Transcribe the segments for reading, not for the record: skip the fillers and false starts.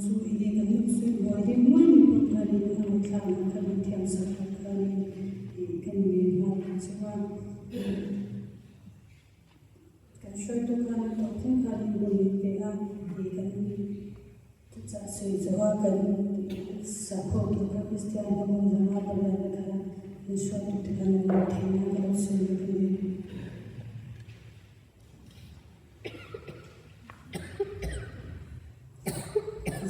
Chu enge kan lo sawi buai deuh nuai mai pawh khanin a ngaihthlak ang kha min thiam sak loh khanin ih ka ni ngei nghal ang che u a. Kan hruaitu khan a tawp thleng khanin hun min pe a, ih kan thuchah sawi zawh a kan sakhaw tur kha Kristian ho an zanga pariatna kha min hruaitu te khan an lo theih nan ka lo sawi leh ka ni.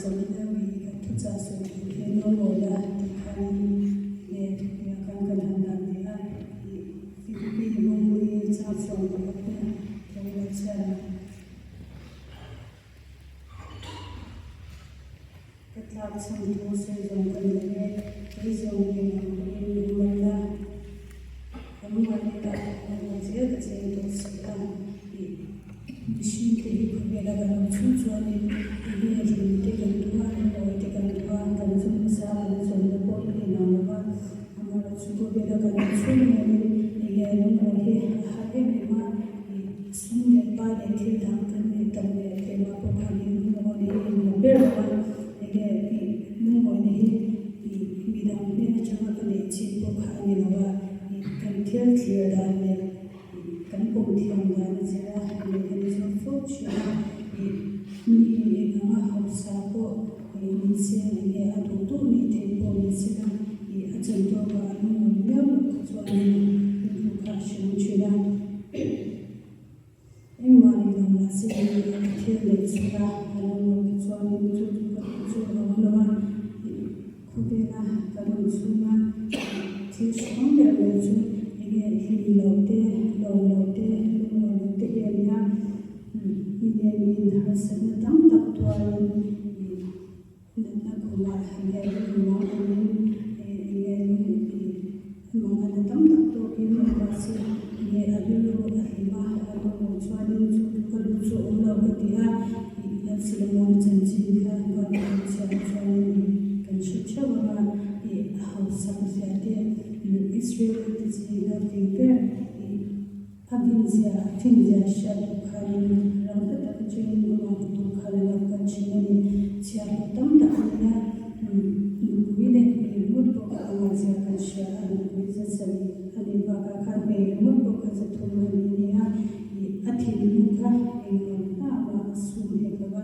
Zanina mi kan thuchah sawi tur hi an awm lo a tih khanin nge thupuia khan kan han dan ve a, ih Philippi lungmui chang chhuak pakhat te tho lo chhiar ang. Ka tlak chhan thu sawi zawng ka ni lo e, kei zawng eng ang pawhin min mai la, awm ngai ila awm ang zel ka cheng tawh si a, ih mihring te hi khawvela kan awm chhung chuanin enge rin te kan duh a, lungawi te kan duh a, kan zawm nasa a, kan zawmna pawh hi a inang lo va, amaherawhchu khawvela kan awm chhung hianin enge lungawi hi a har em em a, ih sum leh pa leh thil dang kan neih tam leh tlema pawh khanin lungawi hi a inang ber lo a, enge ih lungawina hi ih midang hnen atanga ka neih chin pawh kha a ni lo a, ih kan thil thlir dan leh ih kan pawm thiam dan a zir a, neih a ni zawk fo thin a, ih mi eng anga hausa pawh ih min se enge a duh duh nih theih pawh ni se la, ih a chan tawkah a lungawi miau loh kha chuanin rilru kha a hreawm thin a. Engmah ni lo mahse a thil neih chhun a, a lo ngawi te chuanin chu chu ka duh chu a awm lo a, khawvela ka rawn chhung a, thil hrang ber mai chu enge hlim lo te, lawm lo te, lungawi lo te hi a ni a, mi nen in harsatna tam tak tuarin Natna khumah enge lung awmin enge lung mangan a tam tak tawkin awm mahse enge a rilru a hlim a, a lawmawm chuanin chu ka lu chu awm lo ka ti a, ih Lalsilamawm chanchin kha van kan chhiar chuanin kan hre theuh ang a, ih a hausak zia te Israel te zinga fing ber ih A dinzia, a thinzia hriat duh khanin ram hla tak atangin amah hmu tur khan a lo kal thin a ni. Chhiarhlawh tam tak a ni a, nupui leh hmei ringawt pawh kha a ngaihzia kan hria a, nupui za sarih a nih bakah khan hmei ringawt pawh kha za thum a ni nia, ih a thinlung kha englo hna mah a sum hek lo a,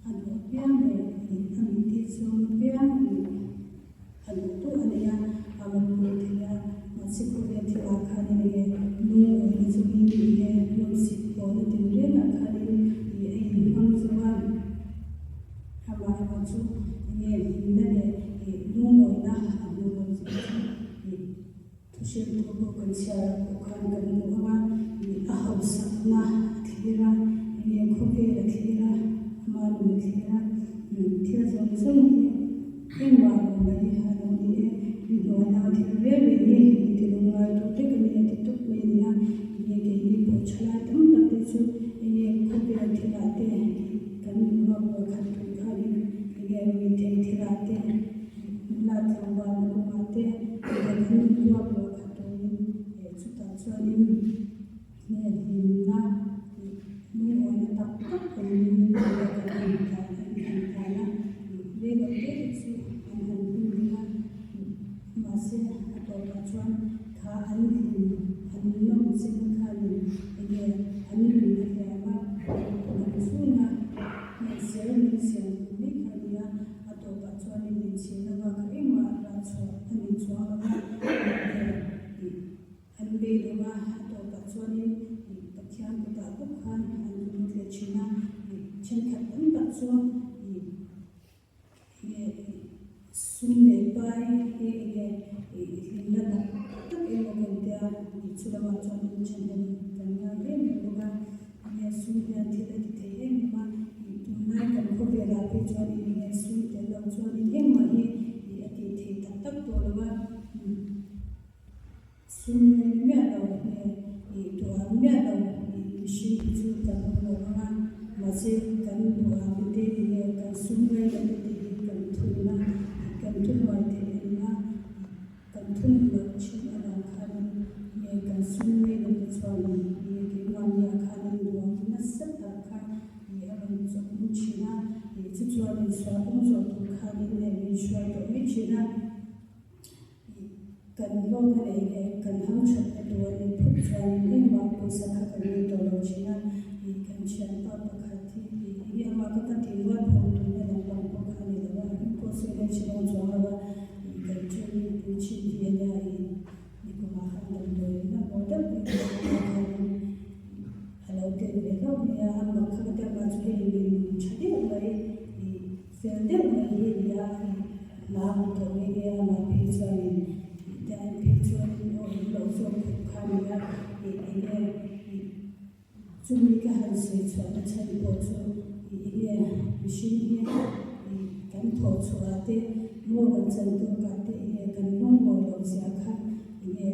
a duh apiang leh ih a mitthi chhung apiang ih A duh duh a nei a, a rawn pawh thei a, mahse khawvel thilah khanin enge lungawina chungin enge nawmsip pawhna tinrengah khanin ih a inhmang zo a, amaherawhchu enge hlimna leh ih lungawina a hmuh loh zia chu ih thuhrilh thu pawh kan chhiar ah pawh khan kan hmu ang a, ih a hausakna a thlir a, enge khawvel a thlir a, ama nun a thlir a, thil zawng zawng hi. Engmah lo mai a lo ni e, mi hnuaina thil reng reng hi mi ti lung ngai tu vek a ni a ti tawp mai a ni a, enge keini pawh thalai tam tak te chu enge khawvel thilah te kan ruak rual khat tur khanin enge mi thei thilah te nula tlangvalna kawngah te enge kan ruak rual khat turin chutah chuanin nge hlimna lungawina tak tak awmin enge kan intan an intan a, rei lo te te chu an han hlim reng a, mahse a tawpah chuan kha an hlim an nawm chen khanin enge an nun a hliam a, an chhunga hmeichhe min siam tur mai kha a ni a, a tawpah chuanin inchhirna bakah engmah rah chhuah a ni chuang lo va, enge An beidawng a, a tawpah chuanin Pathian kutah bawk khan an lut leh thin a, thenkhat tam tak chu enge sum leh pai hi enge hlimna tak tak emaw kan tia chu lamah chuanin thahnem kan ngai em em bawk a, enge sum hian thil a ti thei em em a, tunlai kan khawvelah phei chuanin enge sum tel loh chuanin engmah hi a tih theih tak tak tawh lo a. Sum reng miah lo nge ih duham miah lo ih mihring hi chu kan awm lo ang a, mahse kan duham te enge kan sum reng lo te hi kan thun a, ih kan thuhnuai thei a ni a, ih kan thun loh thin avang khanin nge kan sum reng lo te chuanin nge keimahniah khanin duham nasa tak kha ih a rawn chawk mu thin a. Chu chuanin sual kawng zawh tur khanin leh min hruai tawh mai thin a. Kan hlawkna leh enge kan hamthatna tur a nih phawt chuanin engmah pawisa kha kan nei tawh lo thin a. Kan thianpa pakhat hi enge amah ka ka tih rual phawng tumna lampang pawh kha a ni lo a, a hming pawh sawi hian hre dawn chuang lo a. Kan training pui thin hi a nia nikumah khan damdawi hmanhmawh deuh mai kha khanin a lo tel ve hlauh mai a, amah kha ka tel mah chu hei min tha deuh mai fel deuh mai hi a ni a, hna a hmu tawh nghe nghe a, amah phei chuanin tian phei chuanin aw in loh zawk khawp kha a ni a, enge chumi ka han sawi chhuahna chhan pawh chu enge mihring hi kan thawh chhuah te maw kan chan tawkah te enge kan lungmawi loh zia kha enge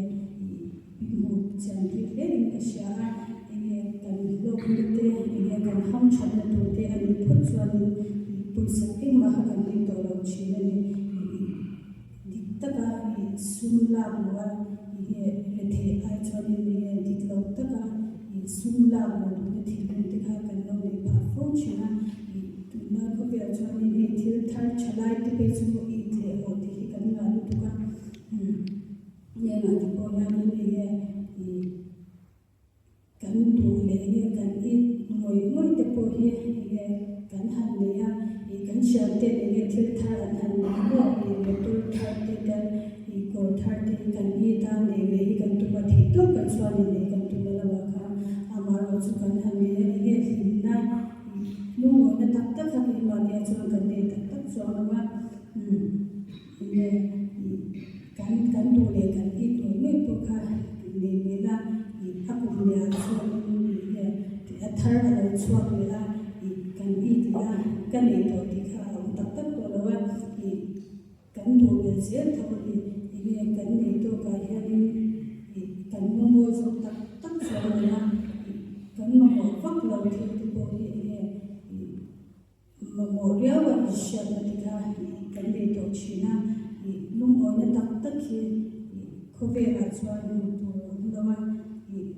Hmuh chian tir hle in ka hria a, enge kan hlawkna te, enge kan hamthatna tur te a nih phawt chuanin pawisa engmah kha kan nei tawh lo thin a ni. Dik taka sum lak luh a, enge retheih ai chuanin enge dik lo taka sum lak luh duhna thinlung te kha kan lo neih phah fo thin a. Tunlai khawvelah chuanin hei thil thar tha lai te phei chu it leh awh tih hi kan ngah lutuk a. Hnenah te pawh hianin enge ih kan duh leh enge kan it ngawih ngawih te pawh hi enge kan han nei a, ih kan hriat ten enge thil thar an han nei maw ih motor thar te te ih kawr thar te hi kan it a neih ve hi kan tum a theih tawp kan chuanin neih kan tum a lo ah khan amaherawhchu chu kan han nei a enge hlimna ih lungawina tak tak kha keimahni ah chuan kan nei tak tak chuang lo a umm. Enge kan kan duh leh kan it ngawih ngawih pawh kha nei mai la ih a kum leh ah chuanin enge a thar a lo chhuak leh a ih kan it leh a ka nei tawh tih kha a awm tak tak tawh lo a ih kan duh belh zel tho a ni enge kan nei tawkah hianin ih kan lungawi zawk tak tak chuan a ni a ih kan mamawh vak lo thil te pawh hi enge ih. Mamawh riau a inhriatna te kha kan nei tawh thin a, ih lungawina tak tak hi ih khawvelah chuan hmuh tur a awm lo a, ih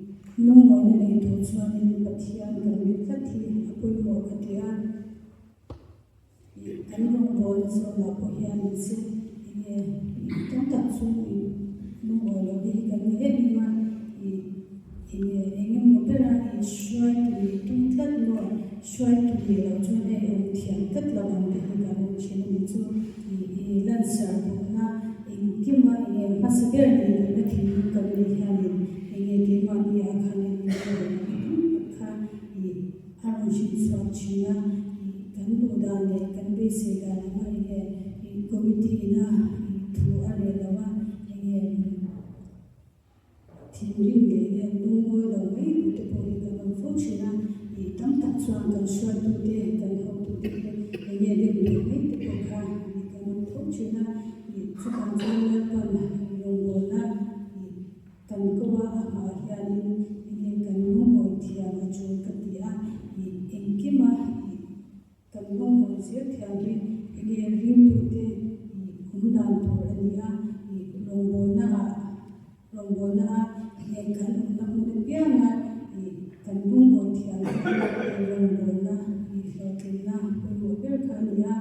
lungawina nei tur chuanin Pathian kan ring tlat hi a pawimawh ka ti a, ih kan rawngbawlna zawnah pawh hian se enge ih tam tak chu ih lungawi loh te hi kan ni em em a, ih. Enge eng emaw bera i hruaitu nih tum tlat maw? Hruaitu nih loh chuan hei awm thiam tlat lo ang tih hi kan awm thin a ni chu. I lansar bawkna engkima enge hmasa ber nih duhna thinlung kan neih hianin enge keimahni ah khanin min rawn awm tam tak kha i a rawn hrin chhuak thin a. I kan duh dan leh kan beisei dan anga enge i committee ina i thu a reh lo a enge Thinrim leh nge lungawi lo mai duh te pawh hi kan awm fo thin a, ih tam tak chuan kan hruaitute, kan hotute hi eng nge dem duh mai te pawh kha ih kan awm tho thin a, ih chutah chuan Lalpan rawngbawlna ih kan ko a, a hmaah hianin eng nge kan lungawi thiam a tul ka ti a, ih engkima ih Kan lawngawm zel thiam hi enge ringtute ih awm dan tur a ni a, ih rawngbawlna ah rawngbawlna a enge kan awmna hmun apianga ih kan lawngawm thiam hi rawngbawlna ih hlawhtlinna pawimawh ber kha a ni a,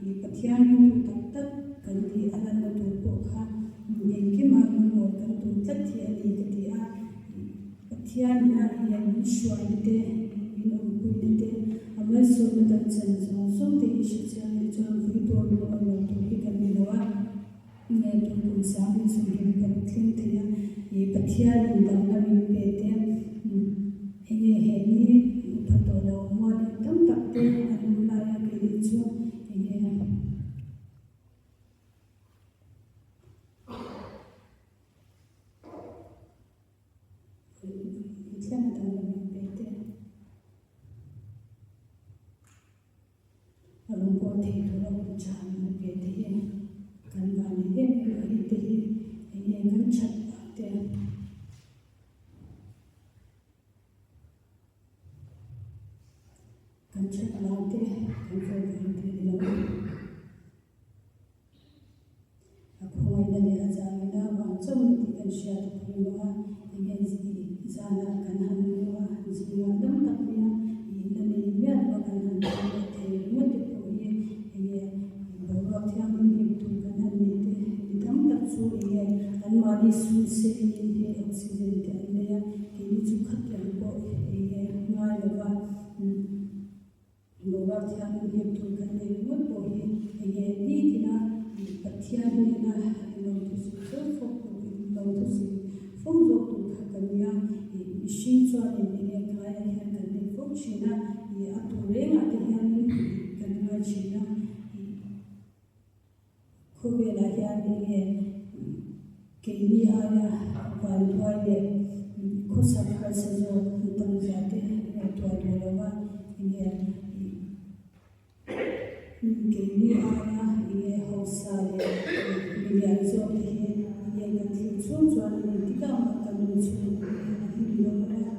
ih Pathian ringtu tak tak kan tih a lanna tur pawh kha engkima lawngawm kan tum tlat hi a ni ka ti a, ih Pathian ina enge min hruaina te, min awmpuina te, a malsawmna kan chan zawng zawng te hi hre chiang te chuan vui tur lung awm lo tur hi kan ni lo a, nge tun kum sang in sawmhnih kan thleng thei a, ih Pathianin damna min pe te, enge he ni hmu pha tawh lo mualin tam tak te an awm lai a keini chu enge. Mithian a dang lam in pe te. A rawng pawh thei tur a hun tha min la pe te hi kan van nei em em a hei te hi eng nge kan that vang te. Kan that vang te kan fel vang te ni lo. A khawngaihna leh a zangina vang chauh ni tih kan hriat a pawimawh a, enge zanah kan han mu a, zingah dam tak nia ih la nei miah lo a kan han thawm leh thei ringawt te pawh hi. Thlarau Thianghlim hip tur kan nei ringawt pawh hi enge nitina Pathian hnena lawmthu sawi fo fo lawmthu sawi fo zawk tur kha kan nia. Mihring chuanin enge ngaiah hian kan nei fo thin a, a tur rengah te hianin kan ngai thin a. Khawvelah hian enge keini aia vanduai leh khawsak harsa zawk an tam zia te ngaihtuah duh lo va, enge keini aia enge hausa leh milian zawk te hi enge kan thlir chhung chuan engtik ah mah kan nun chhung a hlim dawn lo va.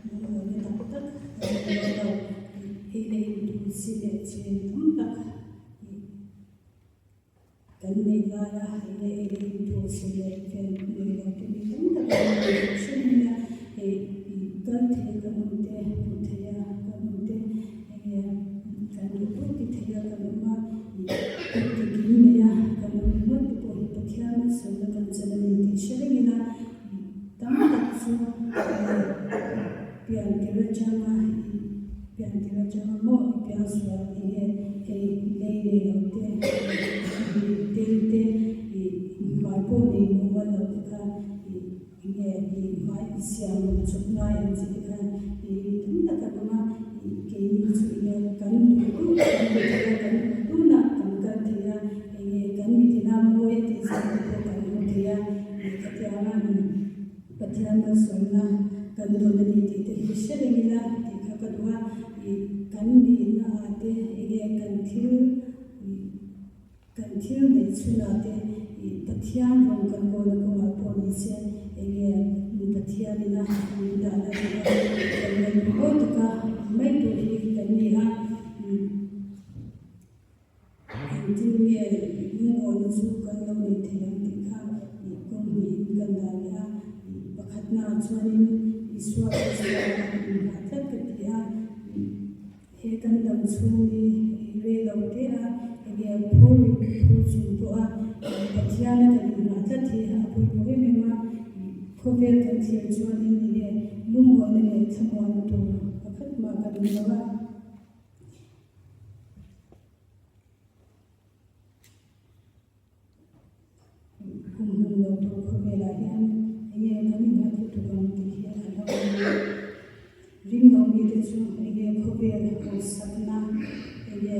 Lungawina tak tak a ni dawn lo. Ei leh in tur chi leh chen tam tak kan neih laia ei leh ei leh in tur chi leh chen nei lo te mi tam tak an awm ve thin a nia. Hei kal thei a kan awm te, hmuh theih a kan awm te, enge kan duh duh ti thei a kan awm a, kut ti kim nei a kan awm ringawt te pawh hi Pathian malsawmna kan chan a ni tih hre reng ila. Tam tak chu pian tir atanga i pian tir atanga maw i piang sual i nge hei lei nei lo te i tel te i hmai pawh nei mumal lo te kha i nge i hmai i siam chawp ngai ang chi te kha i tam tak an awm a i keini chu i nge kan duh duh kan duh thei a kan duh duhna kan kal thei a enge kan mitina mawi a tih zawng te pawh kan hmu thei a. Khatianga Pathian malsawmna kan dawn a ni tih te hi hre reng ila tih kha ka duh a, ih kan nihna ah te enge kan thil ih kan thil neih chhunah te ih Pathian rawng kan bawlna kawngah pawh ni se enge Pathianina min dahna tura kan la lungawi taka mai tur hi kan ni a. Engtin nge lungawina chu kan lo nei thei ang tih kha ih kawng hnihin kan dah leh a. Ih pakhatnaah chuanin Isua Krista a inngah tlat ka ti a. Ih he kan dam chhung hi rei lo te a, enge phur rik phur chung pawha Pathiana kan inngah tlat hi a pawimawh em em a. Ih khawvel kan thlir chuanin enge lungawina leh thlamuan tur pakhat mah kan ni lo a. Kum hmun lo tur khawvelah hian enge kan innghat lutuk ang tih hi a hlauhawm a. Ring lo mite chu enge khawvel hausakna enge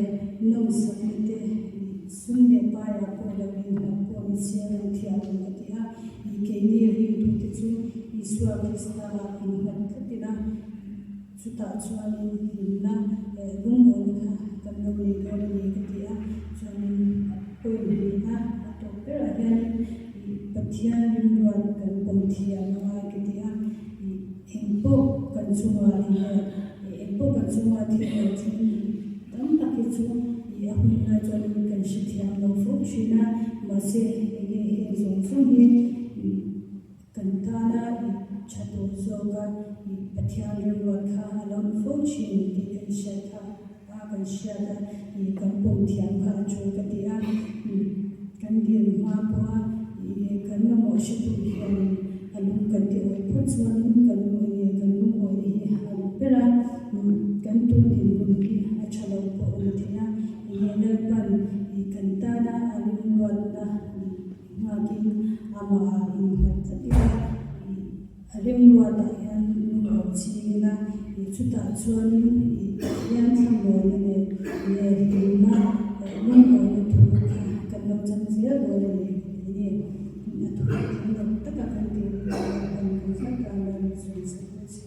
nawmsakna te sum leh paiah pawh lo innghat pawh ni se an thiam ang ka ti a. Keini ringtute chu Isua Krista ah innghat tlat ila. Chutah chuanin hlimna leh lungawina kha kan lo nei dawn a ni ka ti a, chuanin a point hnih a, a tawp berah hianin ih Pathian rimruat kan pawm thiam a ngai ka ti a, ih engpawh kan chungah enge ih engpawh kan chunga thil lo thleng tam tak hi chu ih a hun lai chuanin kan hrethiam lo fo thin a, mahse enge heng zawng zawng hi ih Kan tana i tha tur zawka i Pathian remruat kha a lo ni fo thin tih kan hriat kha a kan hriat a, i kan pawm thiam kha a tul ka ti a. Kan dil hma pawha i kan mamawh hre tur hianin a lung kan ti awih phawt chuanin kan lung i kan lungawihna hi a lu ber a, kan tun dinhmun hi a tha lo pawh a ni thei a. Enge Lalpan i kan tana a remruatna Nghakin amah innghat tlat ila, ih a remruatah hian lung lo ching ila, ih chutah chuanin ih Pathian thlamuanna leh leh hlimna leh lungawina thu kha kan lo chang zel dawn a ni tih ni. A thu thiam lo taka kan tih hi chu kan kan zat a, Lalmi chuan sak rawh se.